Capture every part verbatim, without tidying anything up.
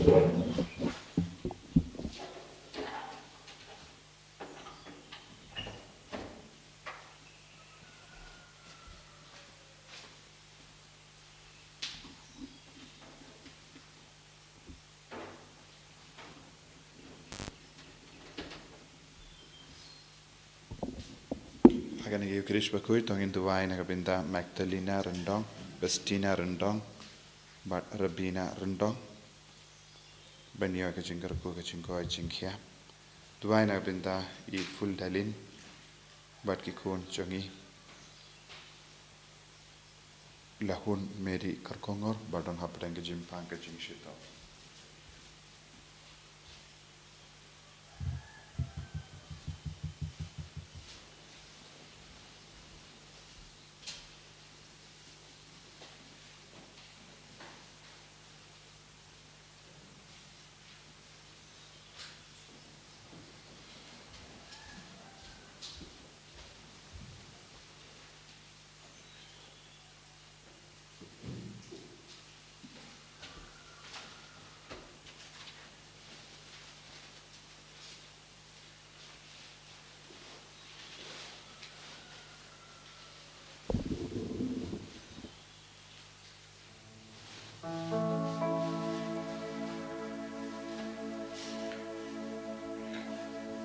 Ha kane ka Eucharist bakhuid to ngin duwai na ka bynta Magdalena Ryndong, Bestina Ryndong, bad Rabina Ryndong. Ban ïoh ka jingkyrkhu ka jingkoit jingkhiah. Duwai na ka bynta i Fuldalin bad ki khun jong i. Lahun Mary Kyrkongor ba don hapdeng ka jingpang ka jingshitom.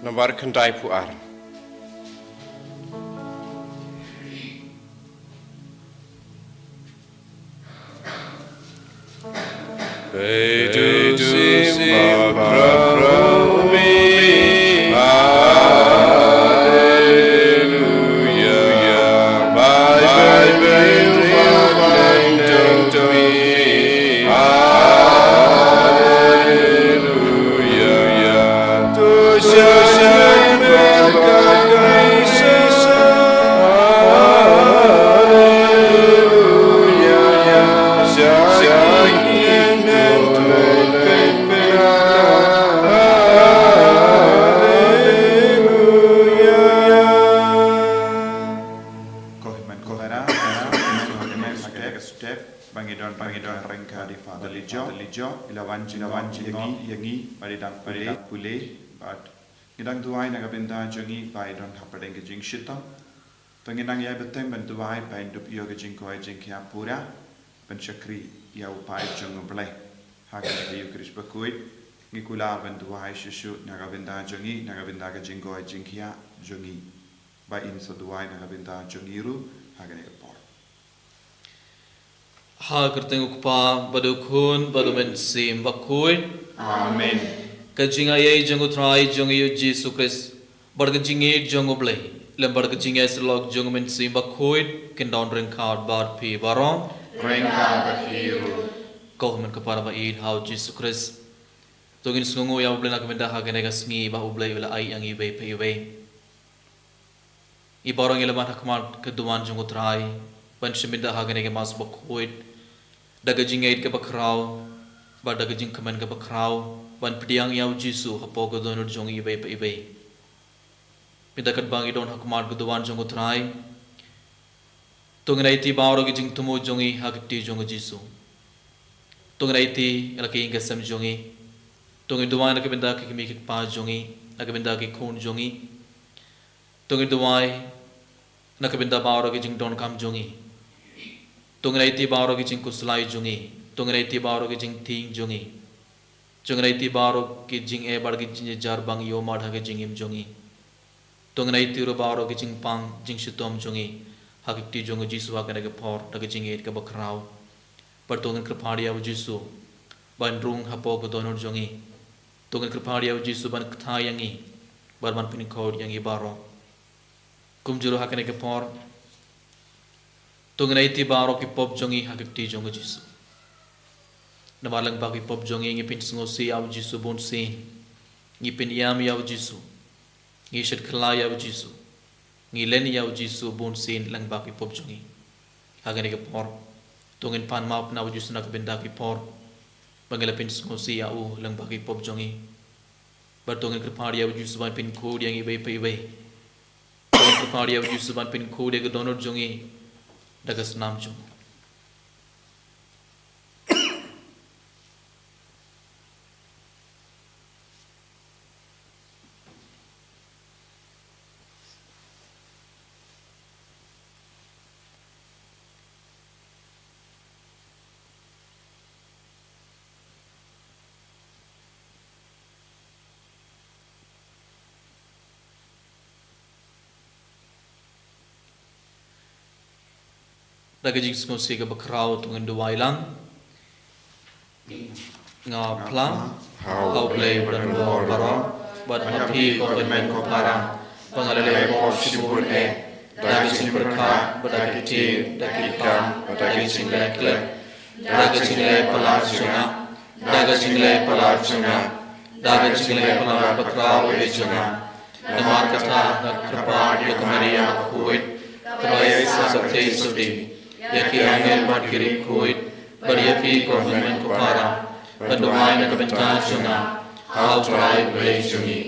Nombar khyndai phew ar. Peit, u Symbah Prah ruh. Haleluya. Bai, bai, bai, bai, bai, bai, bai. Haleluya. Ko hynmen ko para, hynmen ko para, hynmen ko para, step, ba ngi don, ba ngi don ryngkat i Father Lijo, Lijo, i la wan jingwan jingong ïa ngi, ïa ngi, ba dang, ba dang pule, pule, bad ngi dang duwai na ka bynta jong ngi ba i don hapdeng ka jingshitom. To ngin nang ïai bteng ban duwai ba in dup ïoh ka jingkoit jingkhiah pura ban shakri ïa u paid jong U Blei. Ha kane ka Eucharist bakhuid ngi kular ban duwai shuh shuh na ka bynta jong ngi, na ka bynta ka jingkoit jingkhiah jong ngi. Ba in sa duwai na ka bynta jong ngi ruh ha kane ka por. Ha ka kyrteng U Kpa bad U Khun bad U Mynsiem Bakhuid. Amen. Ka jingaiei jong U Trai jong ngi U Jisu Khrist, bad ka jingïeit jong U Blei, lem bad ka jingïasyllok jong U Mynsiem Bakhuid, kin don ryngkat bad phi baroh. Ryngkat bad phi ruh. Ko hynmen ko para ba ïeit ha U Jisu Khrist, to ngin sngewnguh ïa U Blei na ka bynta ha kane ka sngi ba U Blei u la ai ïa ngi iwei pa iwei. Ngi baroh ngi la wan ha khmat ka duwan jong U Trai ban shim bynta ha kane ka Mass bakhuid da ka jingïeit kaba khraw bad da ka jingkmen kaba khraw ban pdiang ïa U Jisu hapoh ka dohnud jong ngi iwei pa iwei. Mynta katba ngi don ha khmat ka duwan jong U Trai, to ngin aiti baroh ki jingthmu jong ngi ha ka kti jong U Jisu. To ngin aiti ïa la ka ïing ka sem jong ngi. To ngin duwai na ka bynta ki kmie ki kpa jong ngi, na ka bynta ki khun jong ngi. To ngin duwai na ka bynta baroh ki jingdonkam jong ngi. To ngin aiti baroh ki jingkhuslai jong ngi. To ngin aiti baroh ki jingtieng jong ngi. To ngin aiti baroh ki jingeh bad ki jingjynjar ba ngi ïohmad ha ka jingim jong ngi. To ngin aiti ruh baroh ki jingpang jingshitom jong ngi ha ka kti jong U Jisu ha kane ka por da ka jingïeit kaba khraw. Bad to ngin kyrpad ïa U Jisu ban rung hapoh ka dohnud jong ngi. To ngin kyrpad ïa U Jisu ban kthah ïa ngi bad ban pynkhuid ïa ngi baroh. Kumjuh ruh ha kane ka por, to ngin aiti baroh ki pop jong ngi ha ka kti jong U Jisu. Namar lyngba ki pop jong ngi ngi pynsngewsih ïa U Jisu bunsien. Ngi pynïam ïa U Jisu. Ngi shad khlaiñ ïa U Jisu. Ngi len ïa U Jisu bunsien lyngba ki pop jong ngi. Ha kane ka por, to ngin pan map na U Jisu na ka bynta ki por ba ngi la pynsngewsih ïa u lyngba ki pop jong ngi. Bad to ngin kyrpad ïa U Jisu ban pynkhuid ïa ngi iwei pa iwei. To ngin kyrpad ïa U Jisu ban pynkhuid ïa ka dohnud jong ngi da ka snam jong u. Da ka jingsngewsih kaba khraw to ngin duwai lang. Nga phla ha U Blei ba don bor baroh, bad ha phi ko hynmen ko para, ba nga la leh pop shibun eh, da ka jingpyrkhat, bad da ka ktien, da ka kam, bad da ka jingleh khlem, da ka jingleh palat jong nga, da ka jingleh palat jong nga, da ka jingleh palat bakhraw eh jong nga. Namar kata nga kyrpad ïa ka Maria bakhuid, kaba ïaisah sa thei sudi, ïa ki angel bad ki riewkhuid, bad ïa phi ko hynmen ko para, ban duwai na ka bynta jong nga ha U Trai U Blei jong ngi.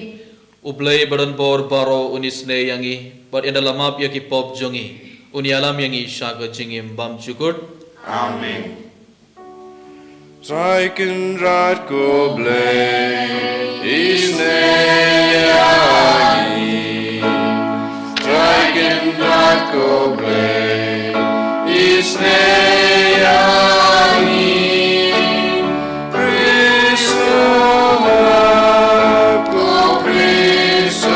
U Blei ba don bor baroh un isynei ïa ngi, bad ynda la map ïa ki pop jong ngi, un ïalam ïa ngi sha ka jingim bymjukut. Amen. Trai Kynrad ko Blei, isynei ïa ngi. Trai Kynrad ko Blei, isynei ïa ngi. Khrist, ko Khrist,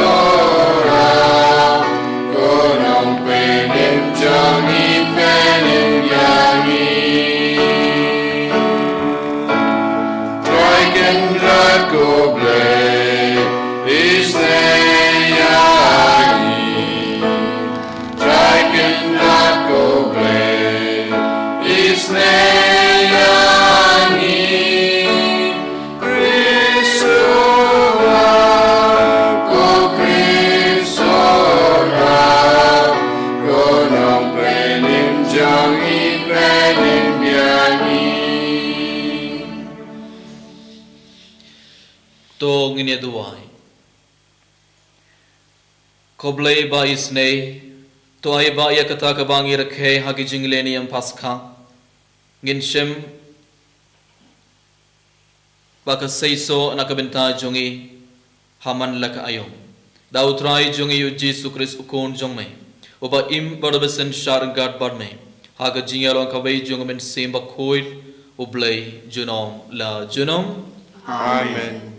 ko Nongpynim jong ngi, pynim ïa ngi. Trai Kynrad ko Blei, isynei ïa ngi. Trai Kynrad ko Blei, isynei ïa ngi. Khrist, ko Khrist, ko Nongpynim jong ngi, pynim ïa ngi. To ngin ïa duwai. Ko Blei ba isynei, to ai ba ïa kata kaba ngi rakhe ha ki jingleh niam Paskha, ngin shem ba ka seisoh na ka bynta jong ngi ha man la ka aïom. Da U Trai jong ngi U Jisu Khrist U Khun jong me, uba im bad uba synshar ryngkat bad me, ha ka jingïalong kawei jong U Mynsiem Bakhuid, U Blei junom la junom. Amen.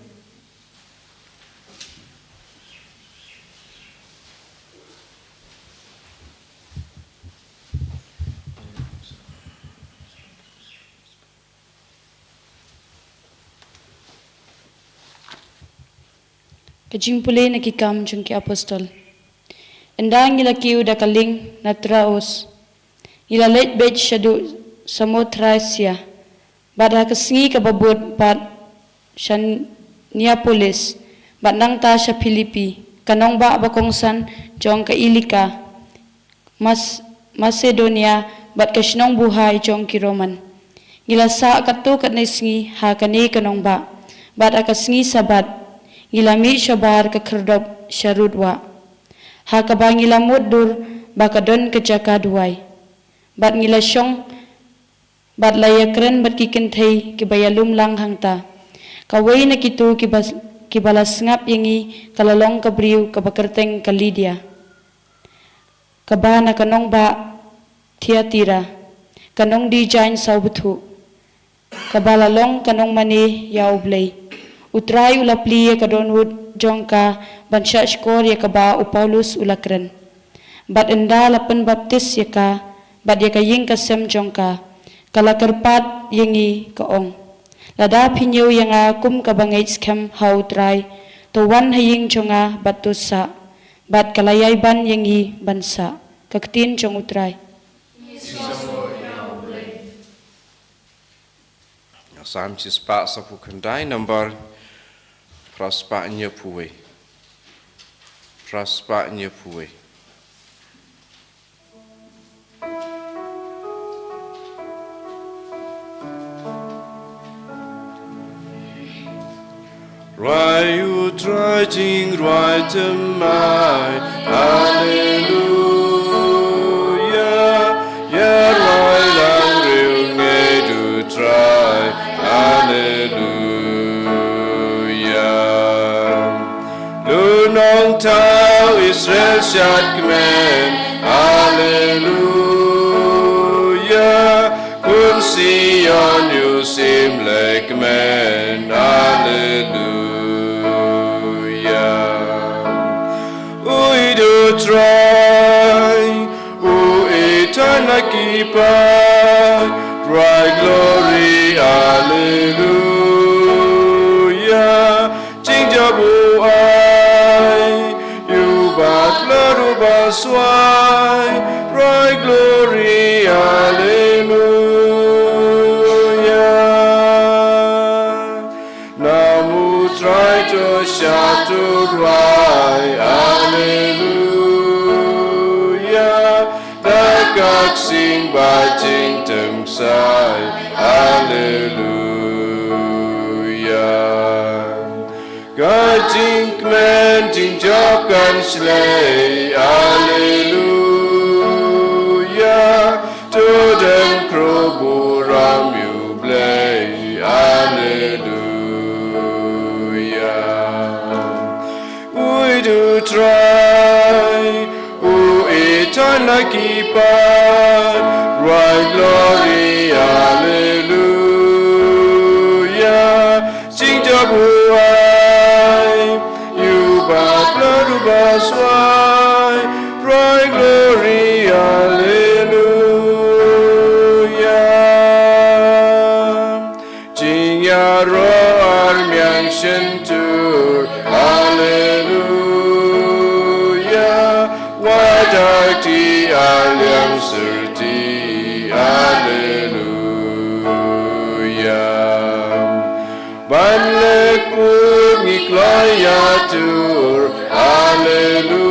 Ka jingpule na ki Kam jong ki Apostol. Ynda ngi la kiew da ka lieng na Troas, ngi la leit beit shaduh Samothrasia, bad ha ka sngi kaba bud pat sha Neapolis, bad nangta sha Philipi, ka nongbah ba kongsan jong ka Ilika, Mas-, Masedonia, bad ka shnong buhai jong ki Roman. Ngi la sah katto katne sngi ha kane ka nongbah, bad ha ka sngi Sabbath ngi la mih shabar ka khyrdop sha rud wah, ha kaba ngi la mutdur ba ka don ka jaka duwai. Bad ngi la shong bad la ïakren bad ki kynthei kiba ïalum lang hangta. Kawei na kito kiba, kiba la sngap ïa ngi ka la long ka briew kaba kyrteng ka Lidia, kaba na ka nongbah Thiatira, ka nongdie jaiñ saw bthuh, kaba la long ka nongmane ïa U Blei. U Trai u la plie ïa ka dohnud jong ka ban shahshkor ïa kaba u Paulus u la kren. Bad ynda la pynbaptis ïa ka bad ïa ka ïing ka sem jong ka, ka la kyrpad ïa ngi, ka ong: Lada phi ñiew ïa nga kum kaba ngeit skhem ha U Trai, to wan ha ïing jong nga bad to sah. Bad ka la ïai ban ïa ngi ban sah. Ka ktien jong U Trai. Salm shispah saphew khyndai, number phra spah hynñiewphew wei. Phra spah hynñiewphew wei. Rwai U Trai jingrwai thymmai, Haleluya. Ïa rwai lang riewngeit U Trai, Haleluya. Lun ong thaw Israel shad kmen, Haleluya. Khun Sion ïohsim leh kmen, Haleluya. Uïeit U Trai, uïeit ha la ki But bright glory, hallelujah. Jingjia buaid, ïa u bakhraw u baswai, bright glory, hallelujah. Namar u Trai u shah turai, hallelujah. Da ka ksing bad jingtymmen, hallelujah. Ka jingkmen jingjop kan shlei, hallelujah. To dang kyrkhu burom ïa u Blei, hallelujah. Uid u Trai, u ïeit na ki paid, bright glory, hallelujah. Jingjia buaid, ïa u bakhraw u baswai, bright glory, hallelujah. Jingïaroh armiang shyntur, hallelujah. Wat da ki arliang syrti, hallelujah. Ban leh put ngi kloi ïatur, hallelujah.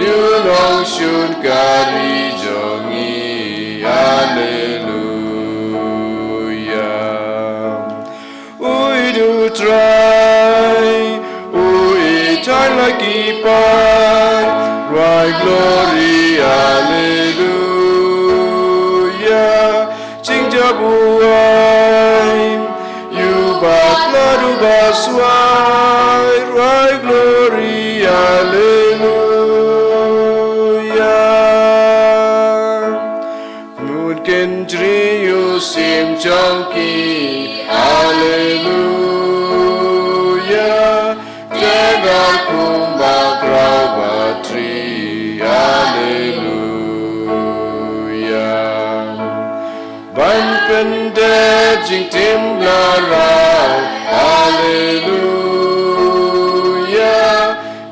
Ïa u nongshun ka ri jong ngi, hallelujah. Uid u Trai, u ïeit na ki paid, bright glory, hallelujah. Jingjia buaid, ïa u bakhraw u baswai, bright glory, hallelujah. Mut kynjri ïa u sim jong ki, hallelujah. Te da kumba kyrkhu batri, hallelujah. Ban pyndep jingtim la rai, hallelujah.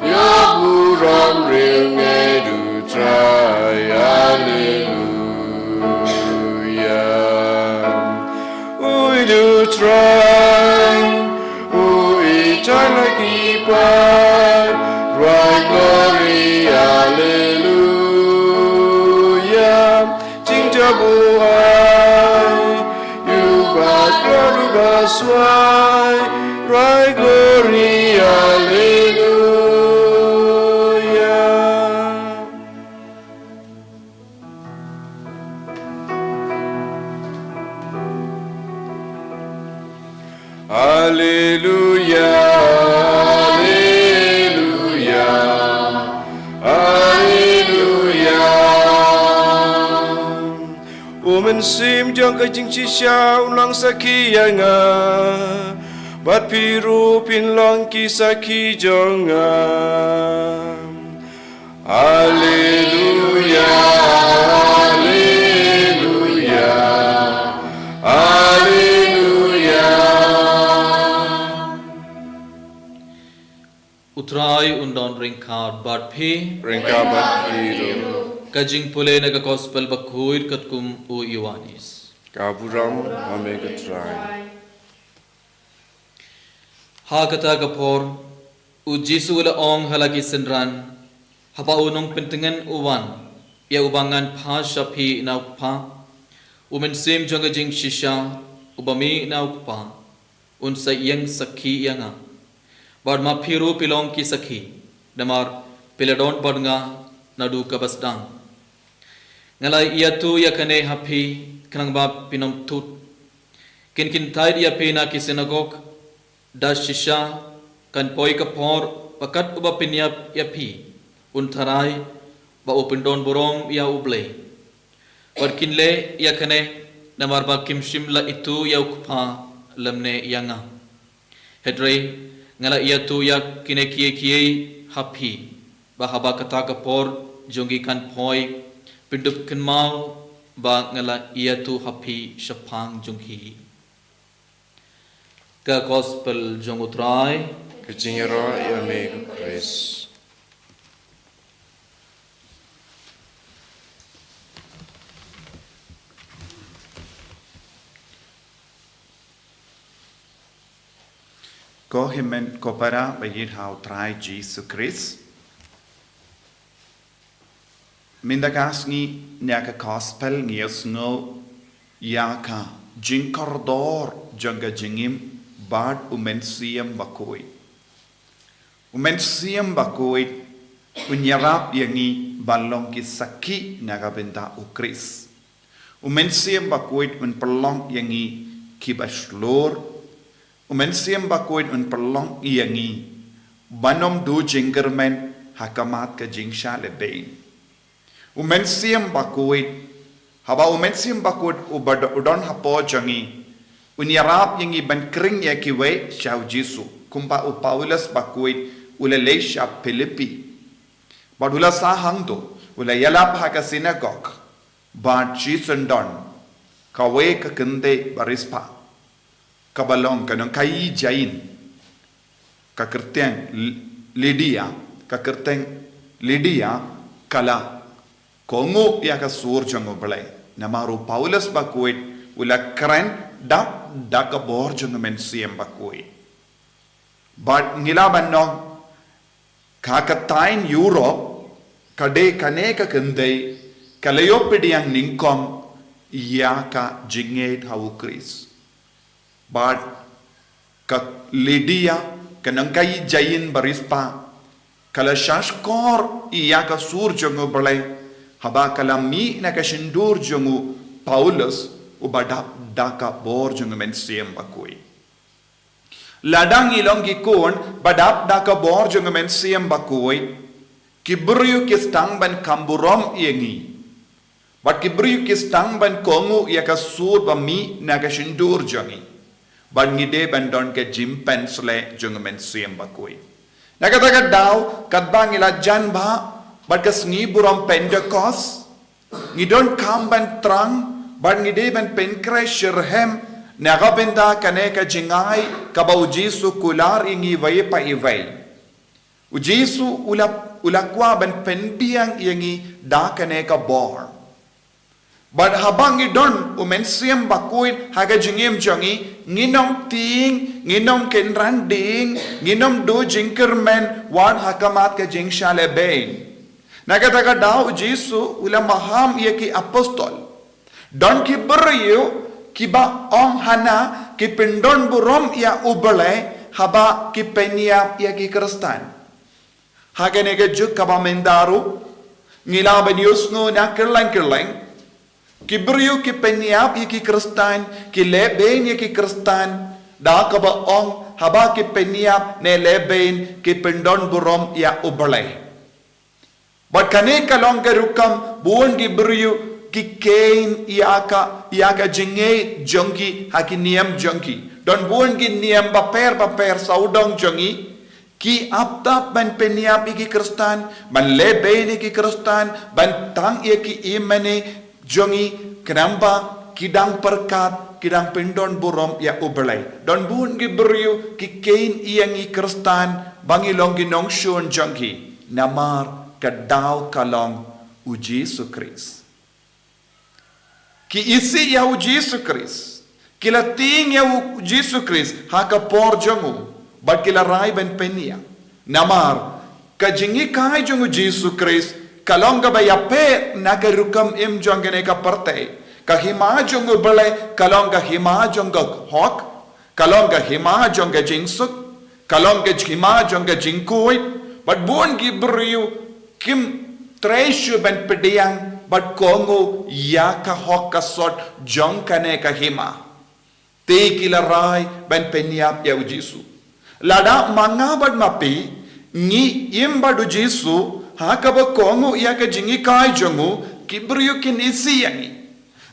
Ïa burom rynge u Trai, hallelujah. Uid u Trai, u ïeit na ki paid, bright glory, hallelujah. Jingjia buaid, ïa u bakhraw u baswai, bright glory, hallelujah. Hallelujah, hallelujah, hallelujah. U Mynsiem jong ka jingshisha un long sakhi ïa nga, bad phi ruh phin long ki sakhi jong nga. Hallelujah, hallelujah, hallelujah. U Trai un don ryngkat bad phi. Ryngkat bad phi ruh. Ka jingpule na ka Gospel bakhuid katkum u Ïoannis. Ka burom ha me ko Trai. Ha kata ka por, u Jisu u la ong ha la ki synran, haba u Nongpyntngen u wan, ïa uba ngan phah sha phi na u Kpa, u Mynsiem jong ka jingshisha, uba mih na u Kpa, un sa ïeng sakhi ïa nga. Bad ma phi ruh phi long ki sakhi, namar phi la don bad nga naduh kaba sdang. Nga la ïathuh ïa kane ha phi, khnang ba phin ym thut. Kin kyntait ïa phi na ki synagog, da shisha kan poi ka por ba kat uba pynïap ïa phi un tharai ba u pyndon burom ïa U Blei. Bad kin leh ïa kane namar ba kim shym la ithuh ïa u Kpa lymne ïa nga. Hynrei nga la ïathuh ïa kine kiei kiei ha phi, ba haba kata ka por jong ngi kan poi, Pyndup kynmaw ba nga la ïathuh ha phi shaphang jong phi. Ka Gospel jong U Trai. Ka jingïaroh ïa me ko Khrist. Ko hynmen ko para ba ïeit ha U Trai Jisu Khrist. Mynta ka sngi na ka Gospel ngi ïohsngew ïa ka jingkordor jong ka jingim bad U Mynsiem Bakhuid. U Mynsiem Bakhuid un ïarap ïa ngi ban long ki sakhi na ka bynta U Khrist. U Mynsiem Bakhuid un pynlong ïa ngi kiba shlur. U Mynsiem Bakhuid un pynlong ïa ngi ban ym duh jingkyrmen ha khmat ka jingshah lehbeiñ. U Mynsiem Bakhuid, haba U Mynsiem Bakhuid u ba do-, u don hapoh jong ngi, un ïarap ïa ngi ban khring ïa kiwei sha U Jisu, kumba u Paulus Bakhuid u la leit sha Philippi. Bad u la sah hangto, u la ïalap ha ka synagog, bad shisien don kawei ka kynthei barisbah, kaba long ka nongkhaïi jain, ka kyrteng L-, Lydia, ka kyrteng Lydia, ka la kohnguh ïa ka sur jong U Blei. Namar u Paulus Bakhuid u la kren dap da ka bor jong U Mynsiem Bakhuid. Bad ngi lah ban ong, ka ka thaiñ Europe, ka dei kane ka kynthei ka la ïoh pdiang nyngkong ïa ka jingngeit ha U Khrist. Bad ka Lydia, ka nongkhaïi jain barisbah, ka la shahshkor ïa ka sur jong U Blei, haba ka la mih na ka shyntur jong u Paulus, uba dap da ka bor jong U Mynsiem Bakhuid. Lada ngi long ki khun ba dap da ka bor jong U Mynsiem Bakhuid, ki briew ki sdang ban kham burom ïa ngi. Bad ki briew ki sdang ban kohnguh ïa ka sur ba mih na ka shyntur jong ngi. Bad ngi dei ban don ka jingpynshlur jong U Mynsiem Bakhuid. Na kata ka daw, katba ngi la jan bha bad ka sngi burom Pentekost, ngi donkam ban thrang, bad ngi dei ban pynkhreh shitrhem na ka bynta kane ka jingai kaba U Jisu u kular ïa ngi iwei pa iwei. U Jisu u la, u la kwah ban pynbiang ïa ngi da kane ka bor. Bad haba ngi don U Mynsiem Bakhuid ha ka jingim jong ngi, ngin ym tieng, ngin ym kynran dieng, ngin ym duh jingkyrmen wat ha khmat ka jingshah lehbeiñ. Na kata ka daw U Jisu u la maham ïa ki apostol. Don ki briew kiba ong hana ki pyndonburom ïa U Blei haba ki pynïap ïa ki Khristan. Ha kane ka juk kaba mynta ruh, ngi lah ban ïohsngew na kylleng kylleng, ki briew ki pynïap ïa ki Khristan, ki lehbeiñ ïa ki Khristan, da kaba ong haba ki pynïap ne lehbeiñ ki pyndonburom ïa U Blei. Bad kane ka long ka rukom bun ki briew ki kheiñ ïa ka, ïa ka jingngeit jong ki ha ki niam jong ki. Don bun ki niam bapher bapher sawdong jong ngi, ki ap tap ban pynïap ïa ki Khristan, ban lehbeiñ ïa ki Khristan, ban tang ïa ki ïingmane jong ngi, khnang ba ki dang pyrkhat, ki dang pyndonburom ïa U Blei. Don bun ki briew ki kheiñ ïa ngi Khristan ba ngi long ki nongshun jong ki. Namar ka daw ka long U Jisu Khrist. Ki isih ïa U Jisu Khrist. Ki la tieng ïa U Jisu Khrist ha ka por jong u, bad ki la rai ban pynïap. Namar ka jinghikai jong U Jisu Khrist ka long kaba ïapher na ka rukom im jong kane ka pyrthei. Ka hima jong U Blei ka long ka hima jong ka hok, ka long ka hima jong ka jingsuk, ka long ka hima jong ka jingkhuid, bad bun ki briew kim trei shuh ban pdiang bad kohnguh ïa ka hok ka sot jong kane ka hima. Te ki la rai ban pynïap ïa U Jisu. Lada ma nga bad ma phi, ngi im bad U Jisu ha kaba kohnguh ïa ka jinghikai jong u, ki briew kin isih ïa ngi.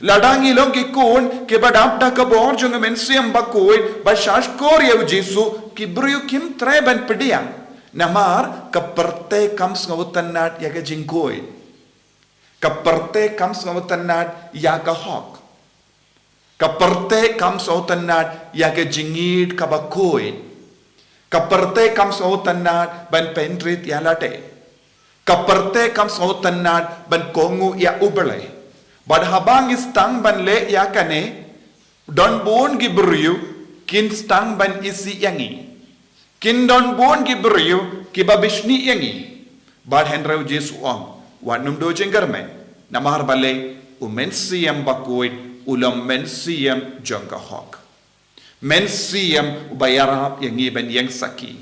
Lada ngi long ki khun kiba dap da ka bor jong U Mynsiem Bakhuid, ba shahshkor ïa U Jisu, ki briew kim treh ban pdiang. Namar ka pyrthei kam sngewtynnad ïa ka jingkhuid. Ka pyrthei kam sngewtynnad ïa ka hok. Ka pyrthei kam sngewtynnad ïa ka jingïeit kaba khuid. Ka pyrthei kam sngewtynnad ban pynrit ïa lade. Ka pyrthei kam sngewtynnad ban kohnguh ïa U Blei. Bad haba ngi sdang ban leh ïa kane, don bun ki briew kin sdang ban isih ïa ngi. Kin don bun ki briew kiba bishni ïa ngi. Bad hynrei U Jisu u ong, wat nym duh jingkyrmen. Namar balei? U Mynsiem Bakhuid u long mynsiem jong ka hok. Mynsiem uba ïarap ïa ngi ban ïeng sakhi.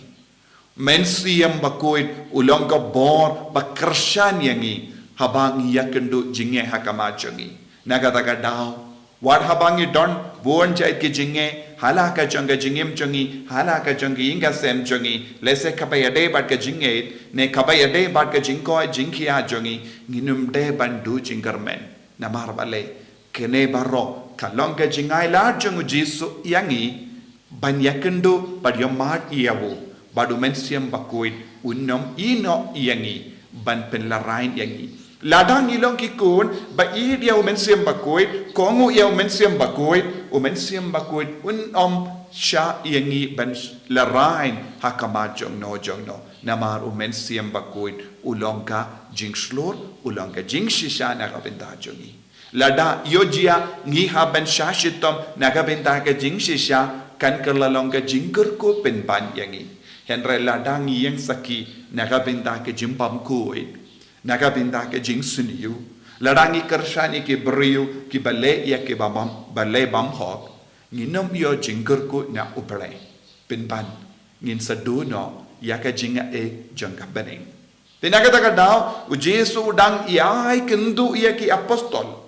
Mynsiem Bakhuid u long ka bor ba kyrshan ïa ngi haba ngi ïakynduh jingeh ha khmat jong ngi. Na kata ka daw, wat haba ngi don bun jait ki jingeh ha la ka jong ka jingim jong ngi, ha la ka jong ka ïing ka sem jong ngi, lehse kaba ïadei bad ka jingngeit ne kaba ïadei bad ka jingkoit jingkhiah jong ngi, ngin ym dei ban duh jingkyrmen. Namar balei? Kane baroh ka long ka jingai lad jong U Jisu ïa ngi ban ïakynduh bad ïohmad ïa u, bad U Mynsiem Bakhuid un ym ïehnoh ïa ngi ban pynlehrain ïa ngi. Lada ngi long ki khun ba ïeit ïa U Mynsiem Bakhuid, kohnguh ïa U Mynsiem Bakhuid, U Mynsiem Bakhuid un ym shah ïa ngi ban lehrain ha khmat jongno jongno. Namar U Mynsiem Bakhuid u long ka jingshlur, u long ka jingshisha na ka bynta jong ngi. Lada ïoh jia ngi hap ban shah shitom na ka bynta ka jingshisha, kan kylla long ka jingkyrkhu pynban ïa ngi. Hynrei lada ngi ïeng sakhi na ka bynta ka jingbymkhuid, na ka bynta ka jingsniew, lada ngi kyrshan ïa ki briew kiba leh ïa kiba bym, ba leh bymhok, ngin ym ïoh jingkyrkhu na U Blei. Pynban ngin sa duh noh ïa ka jingaiei jong ka bneng. Te na kata ka daw, U Jisu u dang ïai kynduh ïa ki apostol.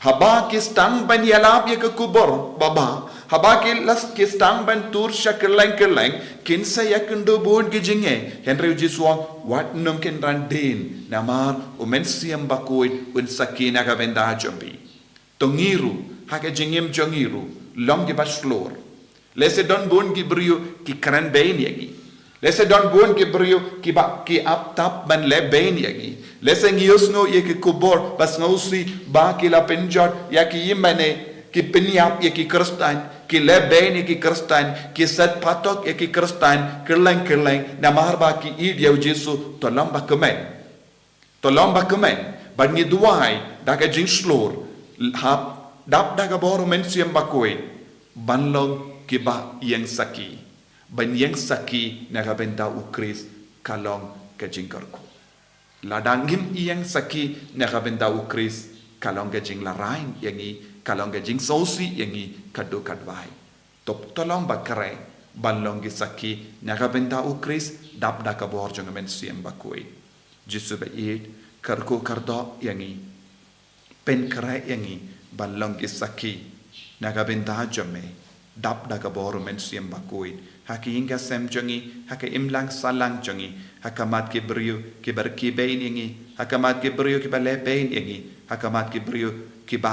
Haba ki sdang ban ïalap ïa ka khubor babha, haba ki la, ki sdang ban tur sha kylleng kylleng, kin sa ïakynduh bun ki jingeh. Hynrei U Jisu u ong, wat nym kynran dien, namar U Mynsiem Bakhuid un sakhi na ka bynta jong phi. To ngi ruh, ha ka jingim jong ngi ruh, long kiba shlur. Lehse don bun ki briew ki kren bein ïa ngi. Lehse don bun ki briew kiba, ki ap tap ban leh bein ïa ngi. Lehse ngi ïohsngew ïa ki khubor ba sngewsih ba ki la pynjot ïa ki ïingmane, ki pynïap ïa ki Khristan, ki leh bein ïa ki Khristan, ki set phatok ïa ki Khristan, kylleng kylleng, namar ba ki ïeit ïa U Jisu. To long ba kmen. To long ba kmen, bad ngi duwai da ka jingshlur, hap dap da ka bor U Mynsiem Bakhuid, ban long kiba ïeng sakhi. Ban ïeng sakhi na ka bynta U Khrist ka long ka jingkyrkhu. Lada ngim ïeng sakhi na ka bynta U Khrist, ka long ka jinglehrain ïa ngi, ka long ka jingsngewsih ïa ngi, katto katwai. To, to long ba kren, ban long ki sakhi na ka bynta U Khrist, dap da ka bor jong U Mynsiem Bakhuid. Jisu ba ïeit, kyrkhu kyrdoh ïa ngi. Pynkhreh ïa ngi ban long ki sakhi na ka bynta jong me, dap da ka bor U Mynsiem Bakhuid, ha ka ïing ka sem jong ngi, ha ka imlang sahlang jong ngi, ha khmat ki briew kiba rkhie bein ïa ngi, ha khmat ki briew kiba leh bein ïa ngi, ha khmat ki briew kiba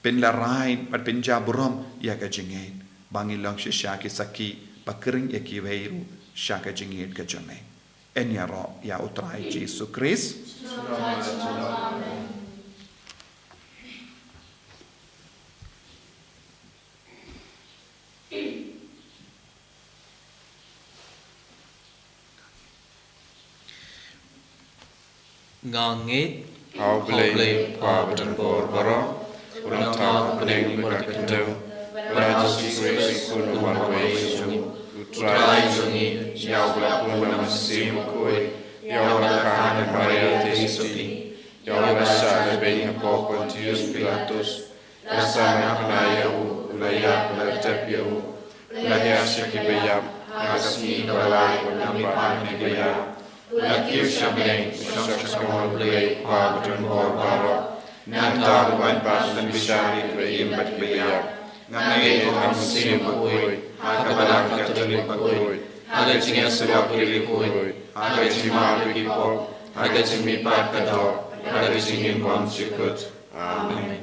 pynlehrain bad pynjah burom ïa ka jingngeit, ba ngin long shisha ki sakhi ba khring ïa kiwei ruh sha ka jingngeit ka jong me. Yn ïaroh ïa U Trai Jisu Khrist. Nga ngeit ha U Blei, Kpa badonbor baroh, U Nongthaw ha bneng bad ha ka khyndew, bad ha U Jisu Khrist, U Khun uba marwei jong U Trai jong ngi, ïa uba la pun na u Mynsiem Bakhuid, ïa uba la kha na ka Maria Theisotti, ïa uba la shah lehbeiñ hapoh Pontius Pilatus, la sah na ka bnai, ïa u, u la ïap, u la tep, ïa u, u la hiar sha kiba ïap, ha ka sngi kaba lai u la mihpat na kiba ïap, u la kiew sha bneng, u shong sha ka kamon U Blei Kpa badonbor baroh. Nangta u ban pat ban bishar ïa kiba im bad kiba ïap. Nga ngeit ha U Mynsiem Bakhuid, ha ka Balang Katholik bakhuid, ha ka jingïasyllok ïa ki khuid, ha ka jingmap ïa ki pop, ha ka jingmihpat ka doh, ha ka jingim bymjukut. Amen.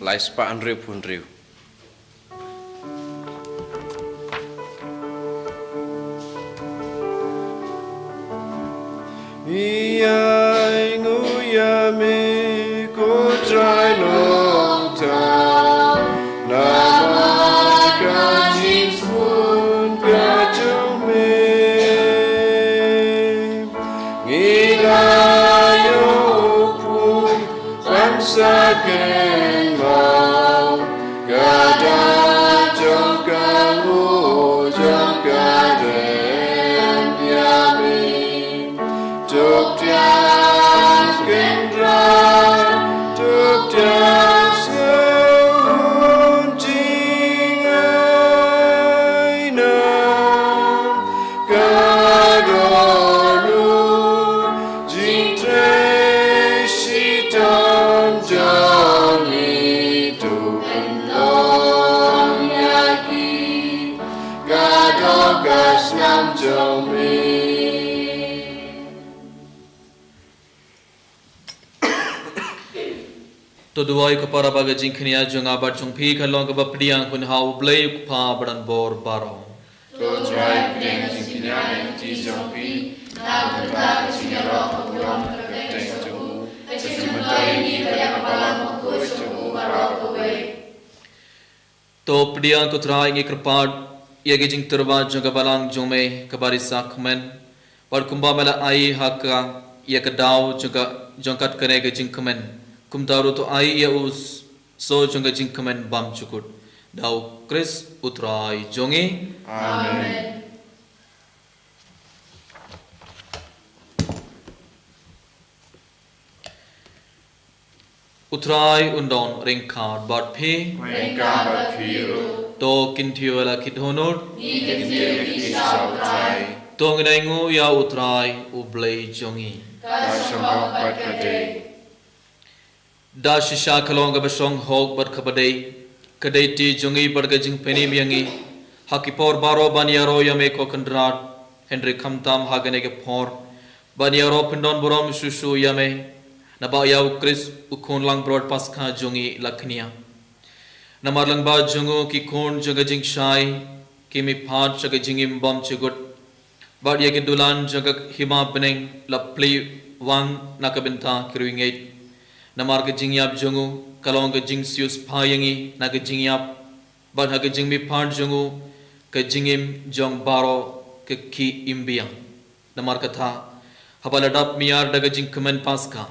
Lai spah hynriewphew hynriew. Ka kynmaw ka da jong ka nguh jong ka ren ïa me. To pdiang Kynrad, to pdiang sngewbha jingainguh. Ka don u jingtrei shitom jong ngi, to pynlong ïa ki, ka dok ka snam jong me. To duwai ko para ba ka jingkñia jong nga bad jong phi kan long kaba pdiang hun ha U Blei U Kpa badonbor baroh. To Trai pdiang jingkñia na ki kti jong phi, na ka bynta ka jingïaroh ka burom ka kyrteng jong u, ka jingmyntoi ïa ngi bad ïa ka balang bakhuid jong u baroh kawei. To pdiang ko Trai, ngi kyrpad ïa ki jingtyrwa jong ka balang jong me kaba risa kmen. Bad kumba me la ai ha ka ïa ka daw jong ka, jong kat kane ka jingkmen, kumta ruh to ai ïa u s-, so jong ka jingkmen bymjukut. Da U Khrist U Trai jong ngi. Amen. U Trai un don ryngkat bad phi. Ryngkat bad phi ruh. To kyntiew la ki dohnud. Ngi kyntiew ïa ki sha U Trai. To ngin ainguh ïa U Trai U Blei jong ngi. Ka shong hok bad ka dei. Da shisha ka long kaba shong hok bad kaba dei, ka dei ti jong ngi bad ka jingpynim ïa ngi ha ki por baroh ban ïaroh ïa me ko Kynrad, hynrei khamtam ha kane ka por ban ïaroh pyndonburom shuh shuh ïa me, naba ïa U Khrist U Khun langbrot Paskha jong ngi la kñia. Namar lyngba jong u ki khun jong ka jingshai ki mihpat sha ka jingim bymjukut, bad ïa ki dulan jong ka hima bneng la plie wang na ka bynta ki riewngeit. Namar ka jingïap jong u ka long ka jingshispah ïa ngi na ka jingïap, bad ha ka jingmihpat jong u ka jingim jong baroh ka ki im biang. Namar kata, haba la dap miar da ka jingkmen Paskha,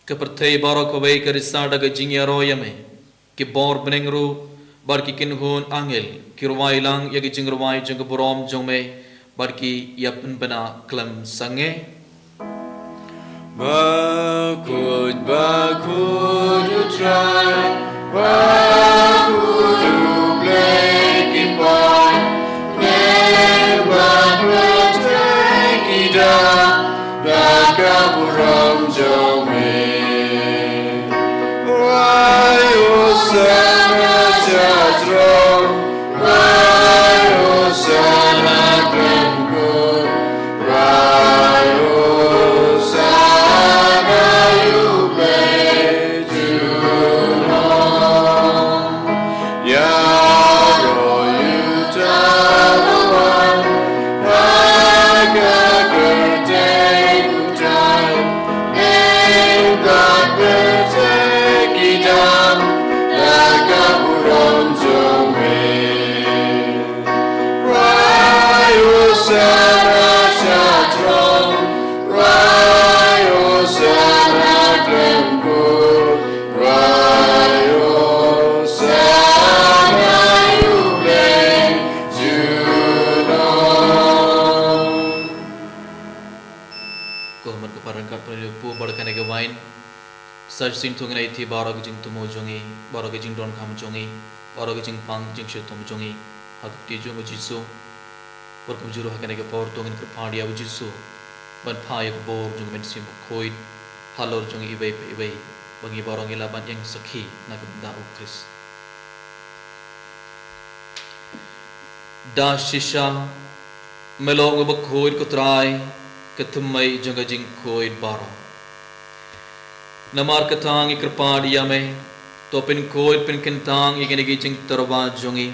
ka pyrthei baroh kawei ka risa da ka jingïaroh ïa me. Ki bor bneng ruh bad ki kynhun angel ki rwai lang ïa ki jingrwai jong ka burom jong me, bad ki ïa pynbna khlem sangeh. Bakhuid, bakhuid U Trai, bakhuid U Blei ki paidbah, bad pyrthei ki dap da ka burom jong me. Rwai Hosana sha throne, rwai Hosana khlem kur, rwai Hosana ïa U Blei junom. Ïaroh ïa uta uba wan ha ka kyrteng U Trai, bad pyrthei ki dap da ka burom jong me. Rwai Hosana sha throne, rwai Hosana khlem kur, rwai Hosana ïa U Blei junom. Ko mat ko para, ryngkat bad kane ka wain, sa shisien to ngin ïaid baroh ka jingthmu jong ngi, baroh ka jingdonkam jong ngi, baroh ka jingpang jingshitom jong ngi ha ka kti jong U Jisu. Bad kumjuh ruh ha kane ka por to ngin kyrpad ïa U Jisu ban phah ïa ka bor jong U Mynsiem Bakhuid halor jong ngi iwei pa iwei, ba ngi baroh ngi lah ban ïeng sakhi na ka bynta U Khrist. Da shisha me long uba khuid ko Trai, ka thymmei jong ka jingkhuid baroh. Namar kata ngi kyrpad ïa me, to pynkhuid pynkyntang ïa kine ki jingtyrwa jong ngi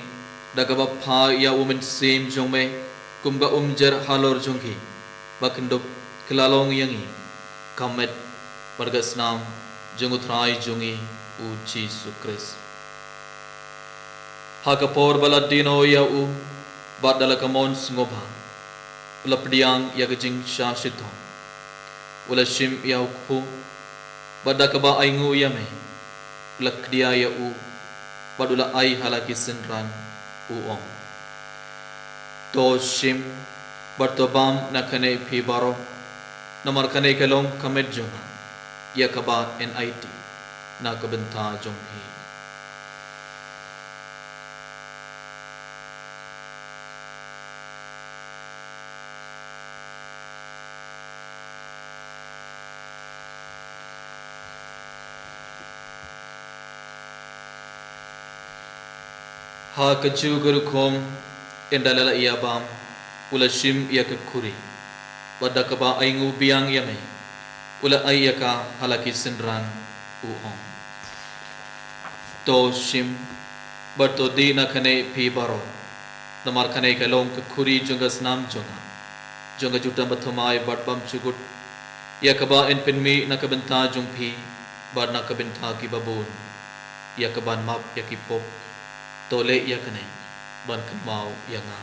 da kaba phah ïa U Mynsiem jong me kum ka umjer halor jong ki, ba kin dup kylla long ïa ngi ka met bad ka snam jong U Trai jong ngi U Jisu Khrist. Ha ka por ba la die noh ïa u, bad da la ka mon sngewbha u la pdiang ïa ka jingshah shitom, u la shim ïa u kpu, bad da kaba ainguh ïa me, u la khdia ïa u, bad u la ai ha la ki synran, u ong: To shim, bad to bam na kane phi baroh, namar kane ka long ka met jong nga, ïa kaba yn aiti na ka bynta jong phi. Ha kajuh ka rukom, ynda la ïa bam, u la shim ïa ka khuri, bad da kaba ainguh biang ïa me, u la ai ïa ka ha la ki synran, u ong: To shim, bad to dih na kane phi baroh, namar kane ka long ka khuri jong ka snam jong nga, jong ka jutang bathymmai bad bymjukut, ïa kaba yn pynmih na ka bynta jong phi, bad na ka bynta ki babun, ïa kaban map ïa ki pop. To leh ïa kane ban kynmaw ïa nga.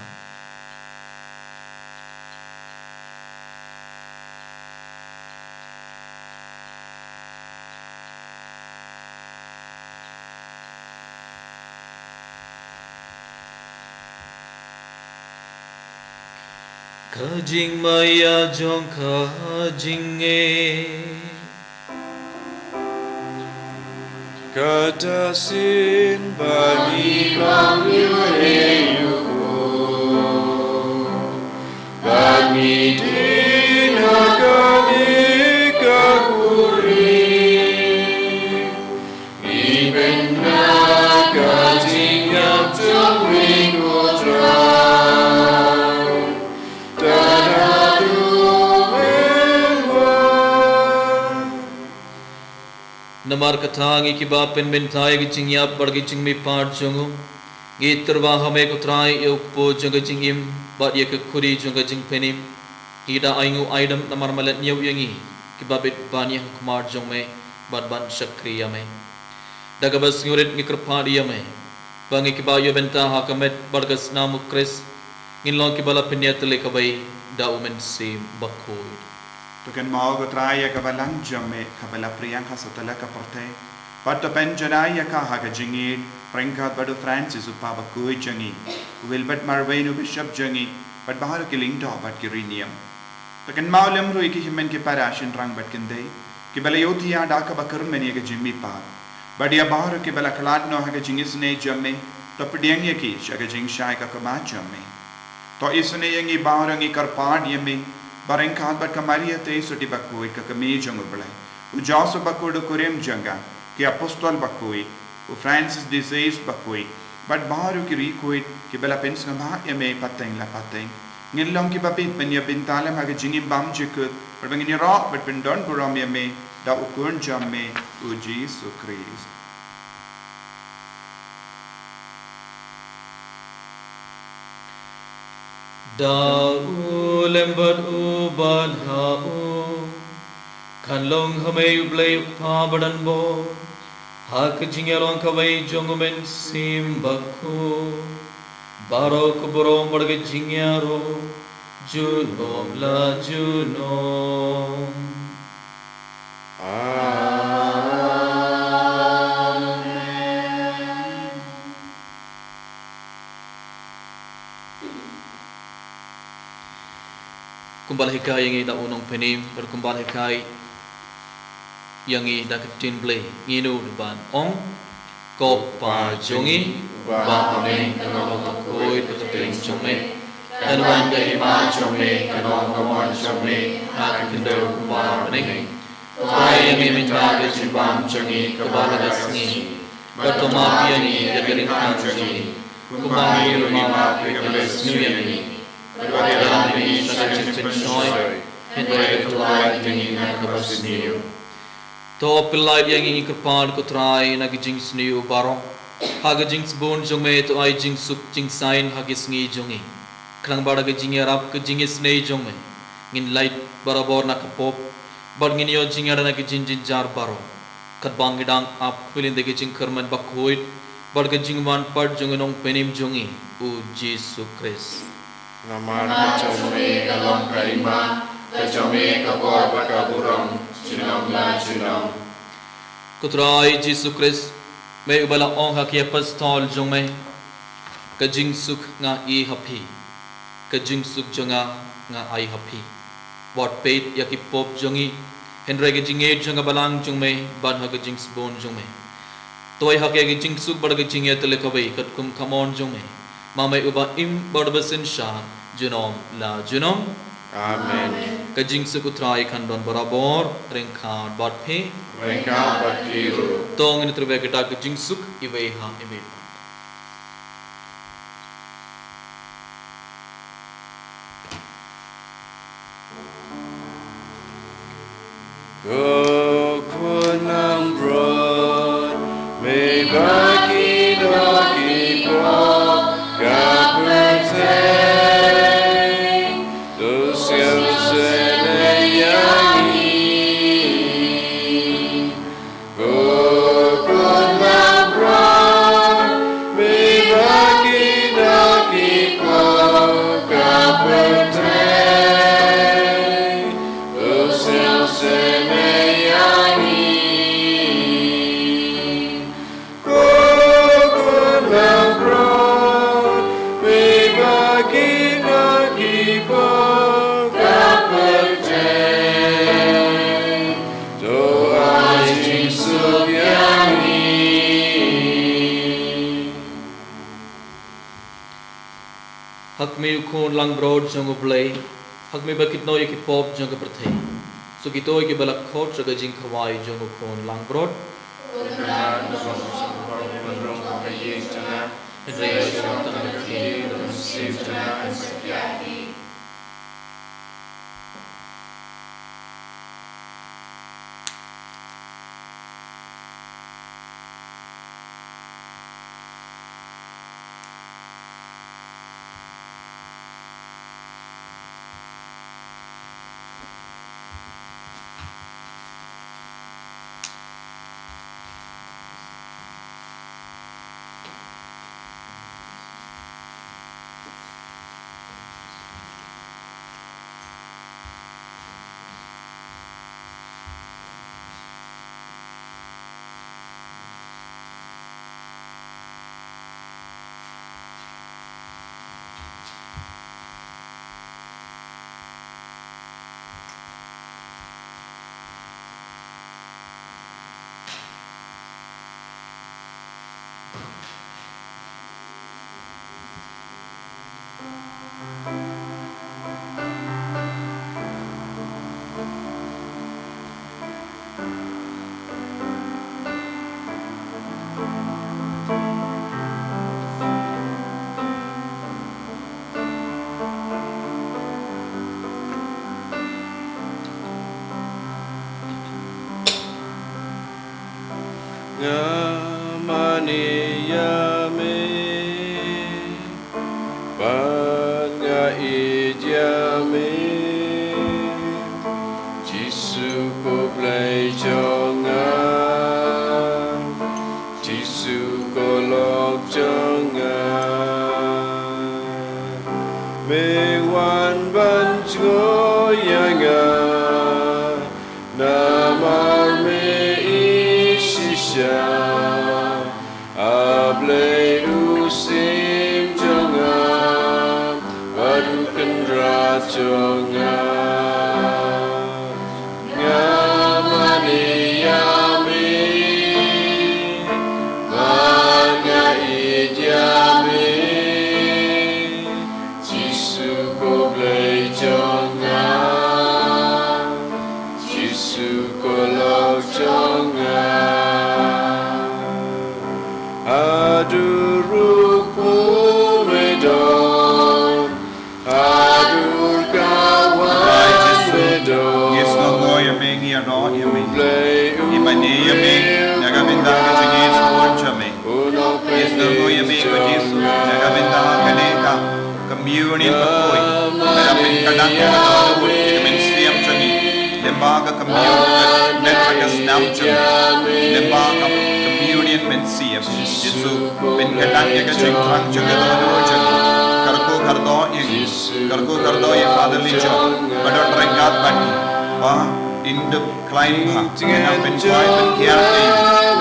Ka jingmaïa jong ka jingngeit. Kata shisien ba ngi bam ïa u, ba ngi dih na kane ka khuri, ngi pynbna ka jingïap jong me, ko Trai, tad haduh men wan. Namar kata, ngi kiba pynmynta ïa ka jingïap bad ka jingmihpat jong u, ngi tyrwa ha me ko Trai, ïa u kpu jong ka jingim bad ïa ka khuri jong ka jingpynim. Ngi da ainguh aidem namar me la ñiew ïa ngi kiba bit ban ïeng ha khmat jong me bad ban shakri ïa me. Da kaba sngewrit ngi kyrpad ïa me, ba ngi kiba ïoh bynta ha ka met bad ka snam u Khrist, ngin long kiba la pynïatylli kawei da u Mynsiem Bakhuid. To kynmaw ko Trai ïa ka balang jong me kaba la pdiang ha satlak ka pyrthei, bad to pynjanai ïa ka ha ka jingïeit, ryngkat bad u Francis u Kpa Bakhuid jong ngi, u Wilbert Marwein u Bishop jong ngi, bad baroh ki lyngdoh bad ki rieñniam. To kynmaw lem ruh ïa ki hynmen ki para shynrang bad kynthei kiba la ïohthiah da kaba kyrmen ïa ka jingmihpat, bad ïa baroh kiba la khlad noh ha ka jingisynei jong me, to pdiang ïa ki sha ka jingshai ka kaba jong me. To isynei ïa ngi baroh, ngi kyrpad ïa me, ba ryngkat bad ka Maria Theisotti Bakhuid ka kmie jong u Blei, u Joseph Bakhuid u kurim jong ka, ki apostol bakhuid, u Francis de Sales bakhuid, bad baroh ki riewkhuid kiba la pynsngewbha ïa me pateng la pateng, ngin long kiba bit ban ïa bynta lem ha ka jingim bymjukut, bad ba ngin ïaroh bad pyndonburom ïa me da u Khun jong me, u Jisu Khrist. Da u lem bad u bad ha u, kan long ha me U Blei U Kpa Badan Bor, ha ka jingïalong kawei jong u Mynsiem Bakhuid, baroh ka burom bad ka jingïaroh, junom la junom. Amen. Kumba la hikai ïa ngi da u Nongpynim, bad kumba la hikai ïa ngi da ka ktien Blei, ngin nud ban ong: Ko Kpa jong ngi, uba ha bneng, kan long bakhuid ka kyrteng jong me. Kan wan ka hima jong me, kan long ka mon jong me, ha ka khyndew kumba ha bneng. To ai ïa ngi mynta ka jingbam jong ngi kaba la ka sngi. Bad to map ïa ngi ïa ki ryngkang jong ngi, kumba ngi ruh ngi map ïa kiba la sniew ïa ngi. Bad wat ïalam ïa ngi sha ka jingpynshoi, hynrei to pynlait ïa ngi na kaba sniew. To pynlait ïa ngi, ngi kyrpad ko Trai, na ka jingsniew baroh. Ha ka jingsbun jong me to ai jingsuk jingsaiñ ha ki sngi jong ngi, khnang ba da ka jingïarap ka jingisynei jong me, ngin lait barabor na ka pop, bad ngin ïoh jingïada na ki jingjynjar baroh, katba ngi dang ap khublei ïa ka jingkyrmen bakhuid bad ka jingwan pat jong u Nongpynim jong ngi, u Jisu Khrist. Namar ka jong me ka long ka hima, ka jong me ka bor bad ka burom, junom la junom. Ko Trai Jisu Khrist, Me uba la ong ha ki apostol jong me, ka jingsuk nga ai ha phi, ka jingsuk jong nga nga ai ha phi. Wat peit ïa ki pop jong ngi, hynrei ka jingïeit jong ka balang jong me, bad ha ka jingsbun jong me. To ai ha ki ïa ka jingsuk bad ka jingïatylli kawei katkum ka mon jong me. Ma me uba im bad ba synshar junom la junom. Amen. Ka jingsuk U Trai kan don barabor ryngkat bad phi. Ryngkat bad phi ruh. To ngin ïatreilang ïa ka jingsuk iwei ha iwei. Ko Khun langbrot, me ba ki doh ki pop ka pyrthei, to sngewsynei ïa ngi. Ko Khun langbrot, me ba ki doh ki pop ka pyrthei, to sngewsynei ïa ngi. Ko Khun langbrot, me ba ki doh ki pop ka pyrthei, to ai jingsuk ïa ngi. Ha kmie U Khun langbrot jong U Blei, ha kmie ba kit noh ïa ki pop jong ka pyrthei. Sa kito kiba la khot sha ka jingkhawai jong U Khun langbrot. Hynrei shong tang ka ktien, ka mynsiem jong nga kan satia hi. Nga mane ïa me, bad nga ïeit ïa me, Jisu ko Blei jong nga, Jisu ko lok jong nga. Me wan ban jngoh ïa nga, namar me ïeit shisha. A Blei u Syiem jong nga, bad u Kynrad jong nga. Nga mane ïa me, bad nga ïeit ïa me, Jisu ko Blei jong nga, Jisu ko lok jong nga. Haduh ruh kumne me don, haduh ka wan me don. Ngi sngewnguh ïa me, ngi ïaroh ïa me. Ngi mane ïa me na ka bynta ka jingïeit jong me. Ngi sngewnguh ïa me ko Jisu na ka bynta kane ka communion bakhuid, kaba la pynkhlaiñ ïa ka dohnud ïa ka mynsiem jong ngi. Lyngba ka communion, ka met bad ka snam jong ngi. Lyngba ka communion mynsiem, Jisu, pynkhlaiñ ïa ka jingthrang jong ka dohnud jong ngi. Kyrkhu kyrdoh ïa ngi. Kyrkhu kyrdoh ïa Father Lee Jong ba don ryngkat bad ngi. Ba Yndup khlaiñ bha, ngin ym pynkhwai pynkhiah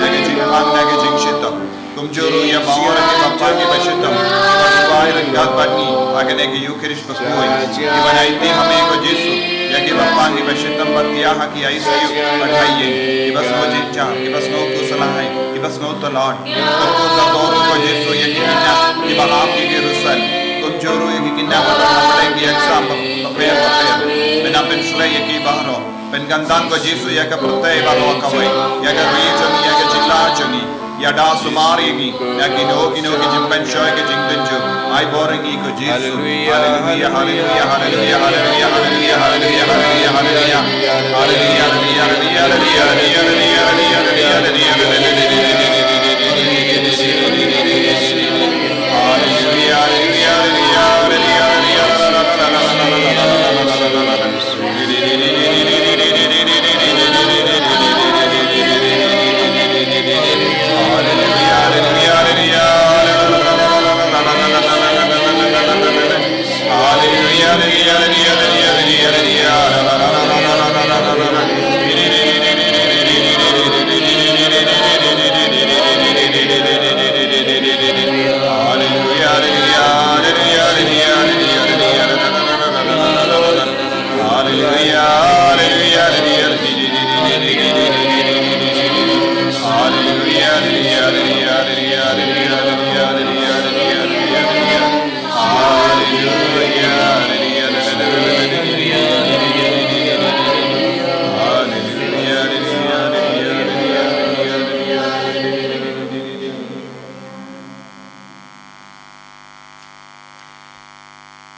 ïa ngi na ka jingpang, na ka jingshitom. Kumjuh ruh ïa baroh kiba pang kiba shitom, kiba khwai ryngkat bad ngi ha kane ka Eucharist bakhuid. Kiba nai ti ha me ko Jisu ïa kiba pang kiba shitom bad thiah ha ki I C U bad ha ïing, kiba sngew jynjar, kiba sngew khuslai, kiba sngew tlot. Kyrkhu ka bor ko Jisu ïa ki khynnah kiba ap ïa ki riewsat. Kumjuh ruh ïa ki khynnah ba don ha pdeng ki exam ba, ba pher ba pher. Men ym pynshlei ïa ki baroh. Pynkyntang ko Jisu ïa ka pyrthei baroh kawei, ïa ka ri jong ngi, ïa ka jylla jong ngi. Ïada sumar ïa ngi na kino kino ki jingpynshoi, ki jingtynjuh. Ai bor ïa ngi ko Jisu. Haleluia, haleluia, haleluia.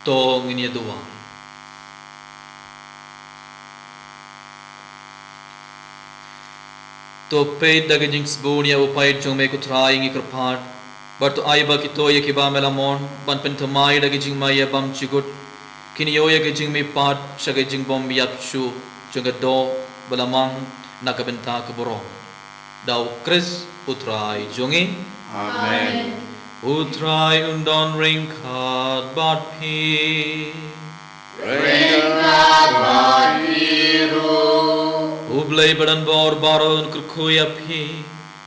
To ngin ïa duwai. To peit da ka jingsbun ïa u paid jong me ko Trai, ngi kyrpad. Bad to ai ba kito ïa kiba me la mon ban pynthymmai da ka jingma ïa bam jukut, kin ïoh ïa ka jingmihpat sha ka jingbym ïap shuh jong ka doh ba la mang na ka bynta ka burom. Da u Khrist u Trai jong ngi. Amen. U Trai un don ryngkat bad phi. Ryngkat bad phi ruh. U Blei badonbor baroh un kyrkhu ïa phi,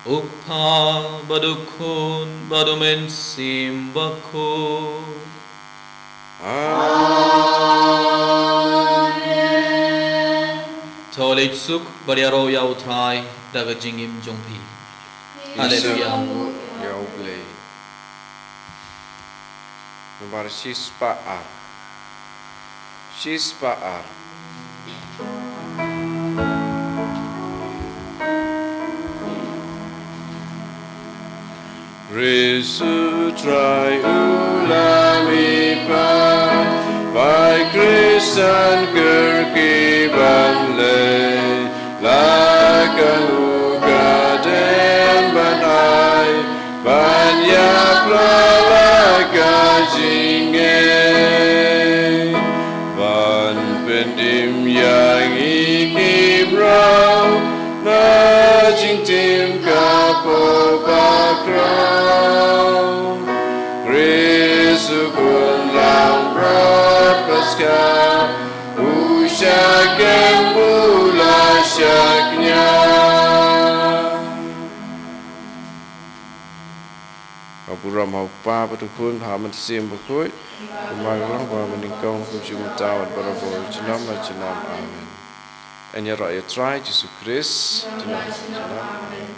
u Kpa bad u Khun bad u Mynsiem Bakhuid. Amen. To leit suk bad ïaroh ïa u Trai da ka jingim jong phi. Haleluia. Ïa u Blei. Nombar shispah ar. Shispah ar. Khrist u Trai u la mih pat, bai Khristan kyrkieh ban leit, la kano ka dei ban ai, ban ïapla la ka jingngeit, ban pyndem ïa ngi ki briew na jingtim ka pop bakhraw. Khrist u khun langbrot Paskha, u shah kynmaw, u la shah kñia. Ka burom ha u Kpa bad u Khun bad ha u Mynsiem Bakhuid, kumba ka long, kumba mynnyngkong, kumjuh mynta bad barabor, junom la junom. Amen. Ngin ïaroh ïa u Trai Jisu Khrist. Junom la junom. Amen.